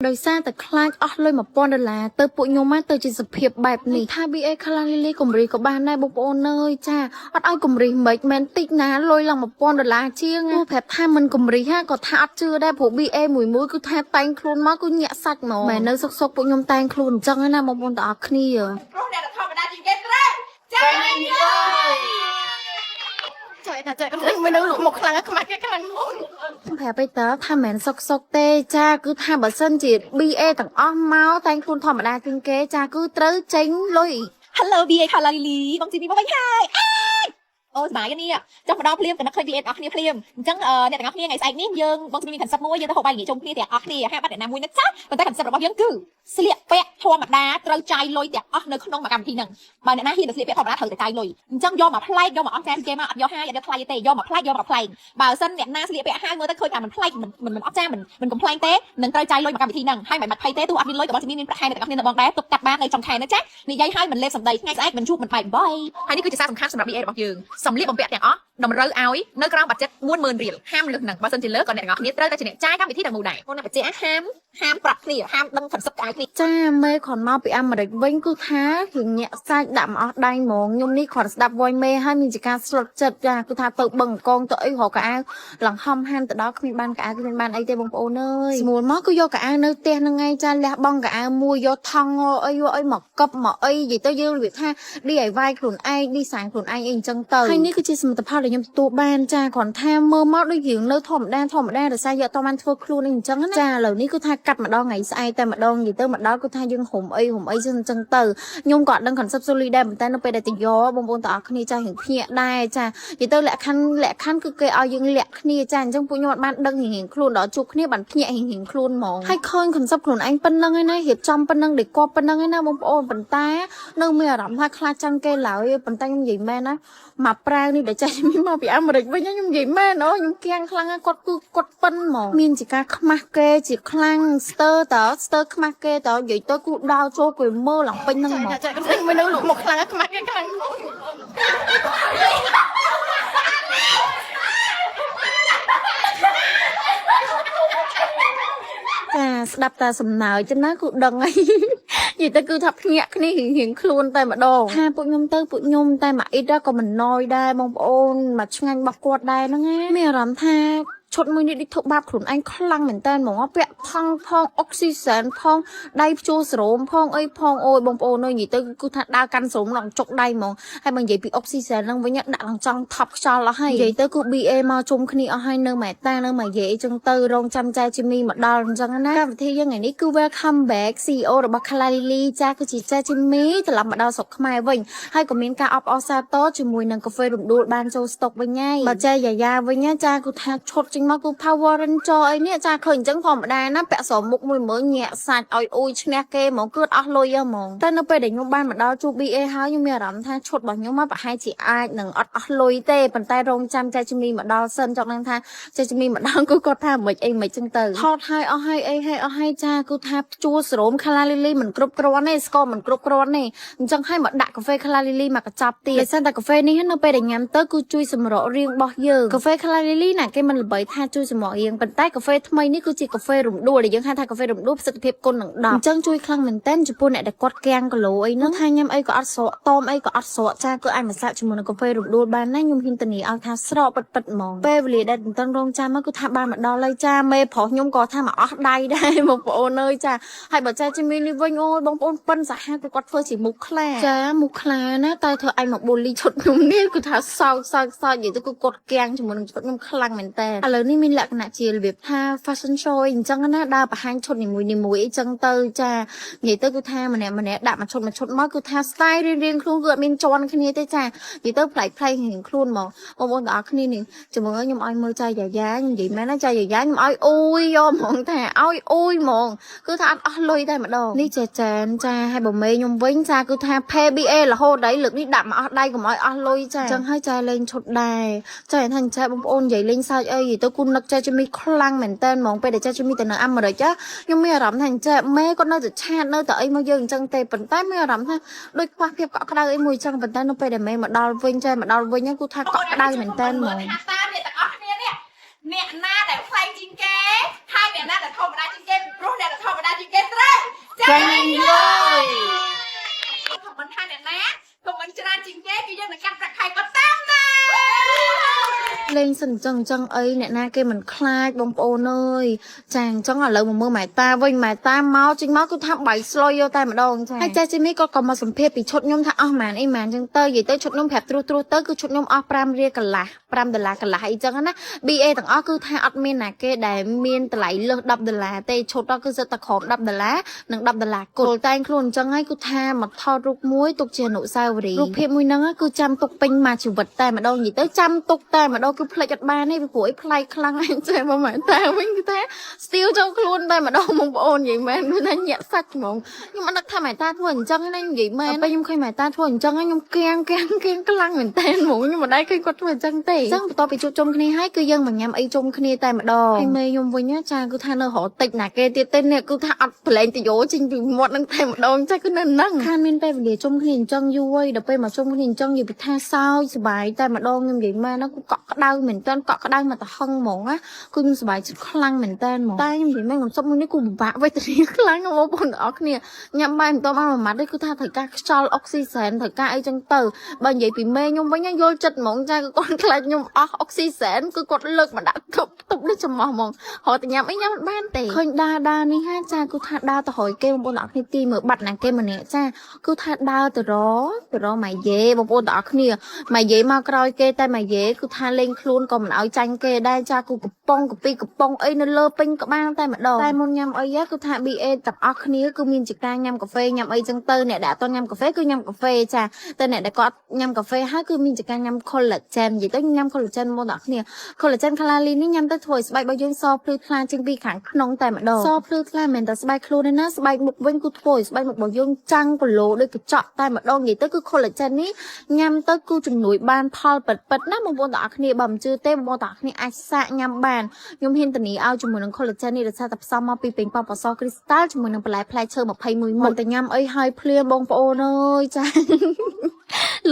ដោយសារតែខ្លាចអស់លុយ1000ដុល្លារទៅពួកខ្ញុំមកទៅជាសភាពបែបនេះថា BA ខ្លះលីលីកំរីក៏បានដែរបងប្អូនអើយចាអត់ឲ្យកំរីមិនមែនតិចណាលុយឡើង1000ដុល្លារជាងប្រាប់ថាមិនកំរីហាក៏ថាអត់ជឿដែរព្រោះ BA មួយមួយគឺថាតែងខ្លួនមកគឺញាក់សាច់ហ្មងមែននៅសុកសុកពួកខ្ញុំតែងខ្លួនអញ្ចឹងណាបងប្អូនទាំងអស់គ្នា ព្រោះអ្នកដែលធម្មតាជាងគេត្រូវចាញ់លុយ ចុយថាចុយមិននៅលក់មកខ្លាំងខ្មាស់គេខ្លាំងមក ប្រាប់ឯតើថាមិនសុកសុកទេចាគឺថាបើសិនជា BA ទាំងអស់មកតែងខ្លួនធម្មតាជាងគេចាគឺត្រូវចេញលុយ Hello BA ខាឡាលីលីបងជីមីមកវិញហើយអូសប្បាយនេះចុះមកដល់ភ្លាមក៏នឹកឃើញ BA ទាំងអស់គ្នាភ្លាមអញ្ចឹងអ្នកទាំងអស់គ្នាថ្ងៃស្អែកនេះយើងបងជីមីមាន concept មួយយើងទៅហូបបាយល្ងាចជុំគ្នាទាំងអស់គ្នាហាបាត់អ្នកណាមួយនឹកចាស់ប៉ុន្តែ concept របស់យើងគឺស្លៀកពាក់ធម្មតាត្រូវចាយលុយទាំងអស់នៅក្នុងមួយកម្មវិធីហ្នឹងបើអ្នកណាហ៊ានទៅស្លៀកពាក់ធម្មតាត្រូវតែចាយលុយអញ្ចឹងយកមកប្លែកយកមកអស់ចាគេមកអត់យកហាយអត់យកថ្លៃទេយកមកប្លែកយកមកប្លែកបើសិនអ្នកណាស្លៀកពាក់ហើយមើលទៅឃើញថាមិនប្លែកមិនមិនអស់ចាមិនមិនកំប្លែងទេនឹងត្រូវចាយលុយមួយកម្មវិធីហ្នឹងហើយមិនបាច់ភ័យទេទោះអត់មានលុយក៏បងជីមីមានប្រាក់ខែអ្នកទាំងអស់គ្នានៅបងដែរទុកកាត់បាននៅចុងខែណាចានិយាយឲ្យមិនលេបសម្ដីថ្ងៃស្អែកមិនជួបមិនបែកបាយហើយនេះគឺជាសារសំខាន់សម្រាប់ BA របស់យើងសម្លៀកបំពាក់ទាំងអស់តម្រូវឲ្យនៅក្រោមបាត់ចិត្ត10000រៀលហាមលើសហ្នឹងបើសិនជាលើក៏អ្នកទាំងអស់គ្នាត្រូវតែជាអ្នកចាយកម្មវិធីទាំងមូលដែរអូនអ្នកបច្ចេកហាមហាមប្រាប់គ្នាហាមដឹង concept ក្អៅគ្នា ចាមេគ្រាន់មកពីអាមេរិកវិញគឺថាគឺញាក់សាច់ដាក់មកអស់ដៃហ្មងខ្ញុំនេះគ្រាន់ស្ដាប់ voice មេហើយមានជាការស្លុតចិត្តចាគឺថាទៅបឹងកងទៅអីរកកៅអៅឡើងហំហានទៅដល់គ្មានបានកៅអៅគ្មានបានអីទេបងប្អូនអើយស្មួលមកគឺយកកៅអៅនៅផ្ទះហ្នឹងឯងចាលះបង់កៅអៅមួយយកថង់អីយកអីមកកឹបមកអីនិយាយទៅយើងរបៀបថា DIY ខ្លួនឯង design ខ្លួនឯងអីអញ្ចឹងទៅហើយនេះគឺជាសមិទ្ធផលដែលខ្ញុំទទួលបានចាគ្រាន់ថាមើលមកដូចយើងនៅធម្មតាធម្មតាដោយសារយកអត់បានធ្វើខ្លួនអីអញ្ចឹងណាចាឥឡូវនេះគឺថាកាត់ម្ដងថ្ងៃស្អែកតែម្ដងនិយាយទៅម្ដងគឺថាយើងហុំអីហុំអីចឹងអញ្ចឹងទៅខ្ញុំក៏អត់ដឹង concept សូលីដែរប៉ុន្តែនៅពេលដែលទៅយកបងប្អូនទាំងអស់គ្នាចារៀងភ្ញាក់ដែរចានិយាយទៅលក្ខខណ្ឌលក្ខខណ្ឌគឺគេឲ្យយើងលាក់គ្នាចាអញ្ចឹងពួកខ្ញុំអត់បានដឹងរៀងៗខ្លួនដល់ជួបគ្នាបានភ្ញាក់រៀងៗខ្លួនហ្មងហើយឃើញ concept ខ្លួនឯងប៉ុណ្្នឹងឯណារៀបចំប៉ុណ្្នឹងដែលគាត់ប៉ុណ្្នឹងឯណាបងប្អូនប៉ុន្តែនៅមានអារម្មណ៍ថាខ្លាចចាំគេឡើយប៉ុន្តែខ្ញុំនិយាយមែនណាមកប្រាវនេះដែលចេះមានមកពីអាមេរិកវិញខ្ញុំនិយាយមែនអូខ្ញុំគៀងខ្លាំងណាស់គាត់គឺគាត់ប៉ិនហ្មងមានជាការខ្មាស់គេជាខ្លាំងស្ទើតើស្ទើខ្មាស់គេតើនិយាយទៅគូដោចូលគេមើលឡើងពេញហ្នឹងហ្មង ចុយថាចុយមិននៅលក់មកខ្លាំងខ្មាស់គេខ្លាំងមក ចាស្ដាប់តាសំណើចណាគឺដឹងហើយ និយាយទៅគឺថាភ្ញាក់គ្នារៀងៗខ្លួនតែម្ដងថាពួកខ្ញុំទៅពួកខ្ញុំតែមួយអ៊ីតក៏មិនណយដែរបងប្អូនមកឆ្ងាញ់របស់គាត់ដែរហ្នឹងណាមានអារម្មណ៍ថាឈុតមួយនេះដូចធ្វើបាបខ្លួនឯងខ្លាំងមែនតើហ្មងពាក់ថង់ផងអុកស៊ីសែនផងដៃព្យួរសរោមផងអីផងអូយបងប្អូនអើយនិយាយទៅគឺថាដើរកាន់សរោមឡើងចុកដៃហ្មងហើយបើនិយាយពីអុកស៊ីសែនហ្នឹងវិញដាក់ឡើងចង់ថប់ខ្យល់អស់ហើយនិយាយទៅគឺ BA មកជុំគ្នាអស់ហើយនៅម៉ែតានៅម៉ែយាយអីចឹងទៅរងចាំចែជីមីមកដល់អញ្ចឹងណាកម្មវិធីយើងថ្ងៃនេះគឺ Welcome back CEO របស់ Kala Lily ចាគឺជាចែជីមីត្រឡប់មកដល់ស្រុកខ្មែរវិញហើយក៏មានការអបអរសាទរជាមួយនឹងកាហ្វេរំដួលបានចូលស្តុកវិញហើយបើចែយ៉ាយ៉ាវិញណាចាគឺថាឈុតចេញមកគឺ Power Ranger អីនេះចាឃើញអញ្ចឹងធម្មតាណាពាក់ស្រោមមុខមួយមើលញាក់សាច់ឲ្យអ៊ូយឈ្នះគេហ្មងគឺអត់អស់លុយហ្មងតែនៅពេលដែលខ្ញុំបានមកដល់ជួប BA ហើយខ្ញុំមានអារម្មណ៍ថាឈុតរបស់ខ្ញុំមកប្រហែលជាអាចនឹងអត់អស់លុយទេប៉ុន្តែរងចាំចែជំនីមកដល់សិនចង់ដឹងថាចែជំនីមកដល់គឺគាត់ថាមិនអីមិនចឹងទៅថតហើយអស់ហើយអីហើយអស់ហើយចាគឺថាព្យួរសរោមខាឡាលីលីមិនគ្រប់គ្រាន់ទេស្ករមិនគ្រប់គ្រាន់ទេអញ្ចឹងហើយមកដាក់កាហ្វេខាឡាលីលីមកកញ្ចប់ទៀតដោយសារតែកាហ្វេនេះនៅពេលដែលញ៉ាំទៅគឺជួយសម្រករាងរបស់យើងកាហ្វេខាឡាលីលីណាគេមិនល្បីថាជួយសម្រករាងប៉ុន្តែកាហ្វេថ្មីនេះគឺជាកាហ្វេរំដួលដែលយើងហៅថាកាហ្វេរំដួលប្រសិទ្ធភាពគុណនឹង10អញ្ចឹងជួយខ្លាំងមែនតើចំពោះអ្នកដែលគាត់កាំងគីឡូអីហ្នឹងថាញ៉ាំអីក៏អត់ស្រកតមអីក៏អត់ស្រកចាគឺអាចមកសាកជាមួយនឹងកាហ្វេរំដួលបានណាខ្ញុំហ៊ានធានាឲ្យថាស្រកពិតពិតហ្មងពេលវេលាដែលទន្ទឹងរង់ចាំមកគឺថាបានមកដល់ហើយចាមេប្រុសខ្ញុំក៏ថាមកអស់ដៃដែរបងប្អូនអើយចាហើយបើចាជំនាញនេះវិញអូយបងប្អូនប៉ិនសាហាវគឺគាត់ធ្វើជាមុខខ្លាចាមុខខ្លាណាតែធ្វើឯងមកបូលីឈុតខ្ញុំនេះគឺថាសោកសោកសោកនិយាយទៅគឺគាត់កាំងជាមួយនឹងឈុតខ្ញុំខ្លាំងមែនតើឥឡូវនេះមានលក្ខណៈជារបៀបថា fashion show អីអញ្ចឹងណាដើរបង្ហាញឈុតនីមួយៗអីចឹងទៅចានិយាយទៅគឺថាម្នាក់ម្នាក់ដាក់មួយឈុតមួយឈុតមកគឺថា style រៀងៗខ្លួនគឺអត់មានជន់គ្នាទេចានិយាយទៅប្លែកប្លែករៀងខ្លួនហ្មងបងប្អូនទាំងអស់គ្នានេះជាមួយខ្ញុំឲ្យមើលចៃយ៉ាយ៉ាខ្ញុំនិយាយមែនណាចៃយ៉ាយ៉ាខ្ញុំឲ្យអ៊ូយយកហ្មងថាឲ្យអ៊ូយហ្មងគឺថាអត់អស់លុយតែម្ដងនេះចេះចានចាហើយបើមេខ្ញុំវិញចាគឺថា pay BA រហូតដែរលើកនេះដាក់មកអស់ដៃកុំឲ្យអស់លុយចាអញ្ចឹងហើយចាលេងឈុតដែរចាថាចាបងប្អូននិយាយលេងសើចអីទៅគូនឹកចាជំមីខ្លាំងមែនតើហ្មងពេលដែលចាជំមីទៅនៅអាមេរិកខ្ញុំមានអារម្មណ៍ថាចាមេគាត់នៅតែឆាតនៅតែអីមកយើងអញ្ចឹងទេប៉ុន្តែមានអារម្មណ៍ថាដូចខ្វះភាពកក់ក្ដៅអីមួយអញ្ចឹងប៉ុន្តែនៅពេលដែលមេមកដល់វិញចាមកដល់វិញគឺថាកក់ក្ដៅមែនតើហ្មង ថាតាអ្នកទាំងអស់គ្នានេះអ្នកណាដែលប្លែកជាងគេហើយអ្នកណាដែលធម្មតាជាងគេពីព្រោះអ្នកដែលធម្មតា ចាញ់លុយ comment ថាអ្នកណា comment ច្រើនជាងគេគឺយើងនឹងកាត់ប្រាក់ខែគាត់តាមណា លេងសិនចឹងចឹងអីអ្នកណាគេមិនខ្លាចបងប្អូនអើយចាអញ្ចឹងឥឡូវមកមើលម៉ែតាវិញម៉ែតាមកចេញមកគឺថាបាយស្លុយយកតែម្ដងចាហើយចាស់ជីមីក៏ក៏មកសម្ភាសពីឈុតខ្ញុំថាអស់ម៉ានអីម៉ានចឹងទៅនិយាយទៅឈុតខ្ញុំប្រាប់ត្រួសត្រួសទៅគឺឈុតខ្ញុំអស់5រៀលកន្លះ5ដុល្លារកន្លះអីចឹងណា BA ទាំងអស់គឺថាអត់មានណាគេដែលមានតម្លៃលើស10ដុល្លារទេឈុតដល់គឺសិតតែក្រោម10ដុល្លារនិង10ដុល្លារគោលតែងខ្លួនអញ្ចឹងហើយគឺថាមកថតរូបមួយទុកជាអនុស្សាវរីយ៍រូបភាពមួយហ្នឹងគឺចាំទុកពេញមួយជីវិតតែម្ដងនិយាយទៅចាំទុកតែម្ដងគឺភ្លេចអត់បានទេពីព្រោះអីប្លែកខ្លាំងអញចេះមកម៉ែតាវិញគឺថាស្ទៀវចូលខ្លួនតែម្ដងបងប្អូននិយាយមែនគឺថាញាក់សាច់ហ្មងខ្ញុំអត់នឹកថាម៉ែតាធ្វើអញ្ចឹងណានិយាយមែនពេលខ្ញុំឃើញម៉ែតាធ្វើអញ្ចឹងខ្ញុំគៀងគៀងគៀងខ្លាំងមែនតើហ្មងខ្ញុំមិនដែលឃើញគាត់ធ្វើអញ្ចឹងទេអញ្ចឹងបន្ទាប់ពីជួបជុំគ្នាហើយគឺយើងមកញ៉ាំអីជុំគ្នាតែម្ដងហើយមេខ្ញុំវិញណាចាគឺថានៅរកតិចណាគេទៀតទេនេះគឺថាអត់ប្រឡែងតយោចេញពីមាត់នឹងតែម្ដងចាគឺនៅហ្នឹងខានមានពេលវេលាជុំគ្នាអញ្ចឹងយូរហើយដល់ពេលមកជុំគ្នាអញ្ចឹងនិយាយពីថាសើចសប្បាយតែម្ដងខ្ញុំនិយាយមែនណាគឺកក់ក្ដៅមែនតើកក់ក្ដៅមកតហឹងហ្មងណាគឺខ្ញុំសប្បាយចិត្តខ្លាំងមែនតើហ្មងតែខ្ញុំនិយាយមែនខ្ញុំសុំមួយនេះគឺពិបាកវេទនាខ្លាំងណាស់បងប្អូនទាំងអស់គ្នាញ៉ាំបាយមិនតបានមួយម៉ាត់ទេគឺថាត្រូវការខ្យល់អុកស៊ីសែនត្រូវការអីចឹងទៅបើនិយាយពីមេខ្ញុំវិញណាយល់ចិត្តហ្មងចាគឺគាត់ខ្លាចខ្ញុំអស់អុកស៊ីសែនគឺគាត់លើកមកដាក់ទប់ទប់នេះច្រមុះហ្មងរត់តែញ៉ាំអីញ៉ាំមិនបានទេឃើញដើរដើរនេះហាចាគឺថាដើរទៅរយគេបងប្អូនទាំងអស់គ្នាទីមើលបាត់ណាគេម្នាក់ចាគឺថាដើរទៅរទៅរម៉ាយេបងប្អូនទាំងអស់គ្នាម៉ាយេមកក្រោយគេតែម៉ាយេគឺថាលេងខ្លួនក៏មិនឲ្យចាញ់គេដែរចាគឺកំប៉ុងកាពីកំប៉ុងអីនៅលើពេញក្បាលតែម្ដងតែមុនញ៉ាំអីគឺថា BA ទាំងអស់គ្នាគឺមានជាការញ៉ាំកាហ្វេញ៉ាំអីចឹងទៅអ្នកដែលអត់ទាន់ញ៉ាំកាហ្វេគឺញ៉ាំកាហ្វេចាតែអ្នកដែលគាត់ញ៉ាំកាហ្វេហើយគឺមានជាការញ៉ាំ collagen និយាយទៅញ៉ាំ collagen មកទាំងអស់គ្នា collagen ខ្លាលីនេះញ៉ាំទៅធ្វើឲ្យស្បែករបស់យើងសភ្លឺថ្លាជាងពីខាងក្នុងតែម្ដងសភ្លឺថ្លាមិនមែនតែស្បែកខ្លួនទេណាស្បែកមុខវិញគឺធ្វើឲ្យស្បែកមុខរបស់យើងចាំងគីឡូដូចកញ្ចក់តែម្ដងនិយាយទៅគឺ collagen នេះញ៉ាំទៅគឺជំនួយបានផលពិតៗណាបងប្អូនទាំងអស់គ្នាបើមិនជឿទេបងប្អូនទាំងអស់គ្នាអាចសាកញ៉ាំបានខ្ញុំហ៊ានធានាឲ្យជាមួយនឹង collagen នេះរក្សាតែផ្សំមកពីពេញប៉ប៉សគ្រីស្តាល់ជាមួយនឹងបន្លែផ្លែឈើ21មុខតែញ៉ាំអីហើយភ្លាមបងប្អូនអើយចា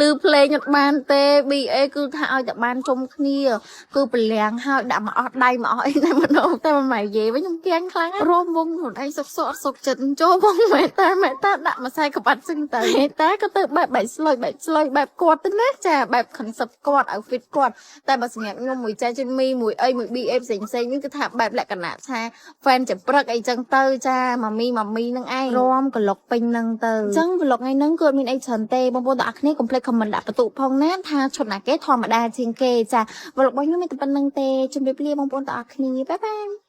លឺភ្លេងអត់បានទេ BA គឺថាឲ្យតែបានជុំគ្នា គឺប្រលាំងហើយដាក់មកអស់ដៃមកអស់អីតែម្ដងតែម៉ែនិយាយវិញខ្ញុំគៀងខ្លាំងណាស់រួមវងខ្លួនឯងសុកសុកអត់សុកចិត្តចូលវងម៉ែតាម៉ែតាដាក់ម្សៅក្បាត់ចឹងទៅម៉ែតាក៏ទៅបែបបែកស្លុយបែកស្លុយបែបគាត់ទៅណាចាបែប concept គាត់ outfit គាត់តែបើសម្រាប់ខ្ញុំមួយចែជិនមីមួយអីមួយ BA ផ្សេងផ្សេងនេះគឺថាបែបលក្ខណៈថា fan ជាព្រឹកអីចឹងទៅចាម៉ាមីម៉ាមីនឹងឯងរំក្លុកពេញនឹងទៅអញ្ចឹង vlog ថ្ងៃហ្នឹងគឺអត់មានអីច្រើនទេបងប្អូនទាំងអស់គ្នាកុំភ្លេច comment ដាក់បន្ទុកផងណាថាឈុតណាគេធម្មតាជាងគេចា vlog របស់ខ្ញុំមានតែប៉ុណ្្នឹងទេជម្រាបលាបងប្អូនទាំងអស់គ្នាbye bye.